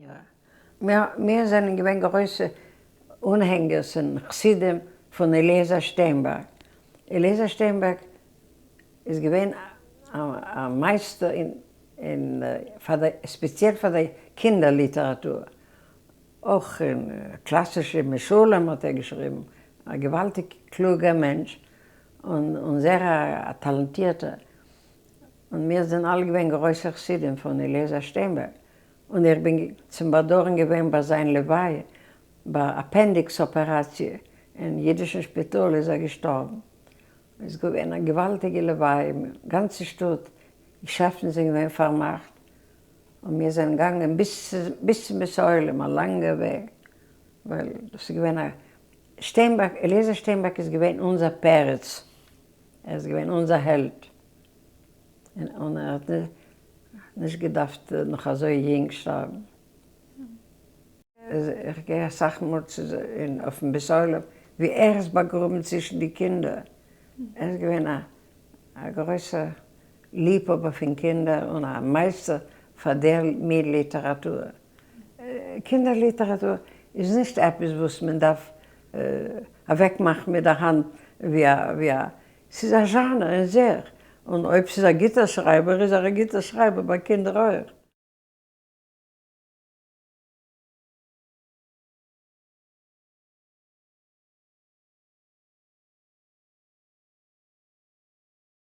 יא. מיר זענען געווען גרויסע אנהענגערס און חסידים פון אליעזר שטיינבארג. אליעזר שטיינבארג איז געווען א מייסטער אין פאר די, ספעציעל פאר די קינדער ליטעראטור. אויך אין קלאסישע משלים האט ער געשריבן. א געוואלדיג קלוגער מענטש און זייער א טאלאנטירטער. און מיר זענען אלע געווען גרויסע חסידים פון אליעזר שטיינבארג. און איך בין צום באדויערן געווען ביי זיין לוויה, ביי appendix אפעראציע אין אידישן שפיטאל איז ער געשטארבן. איז געווען א געוואלדיגע לוויה, גאנצע שטאט, געשעפטן זענען געווען פארמאכט, און מיר זענען געגאנגען ביז צום בית עולם, א לאנגע וועג, ווייל דאס איז געווען א, שטיינבארג, אליעזר שטיינבארג איז געווען אונזער פרץ, ער איז געווען אונזער העלד. און ער האט נישט געדארפט נאך אזוי יונג שטארבן. איך גיי אסאך מאל צו אויפן בית עולם ווי ער איז באגראבן צווישן די קינדער, ער איז געווען א גרויסער ליבהאבער פון קינדער און א מייסטער פאר דער מין ליטעראטור. קינדער ליטעראטור איז נישט עפעס וואס מען דארף אוועקמאכן מיט דער האנט ווי א, ס'איז א זשאנער אין זיך, און אויב ס'איז א גוטער שרייבער איז ער א גוטער שרייבער ביי קינדער אויך.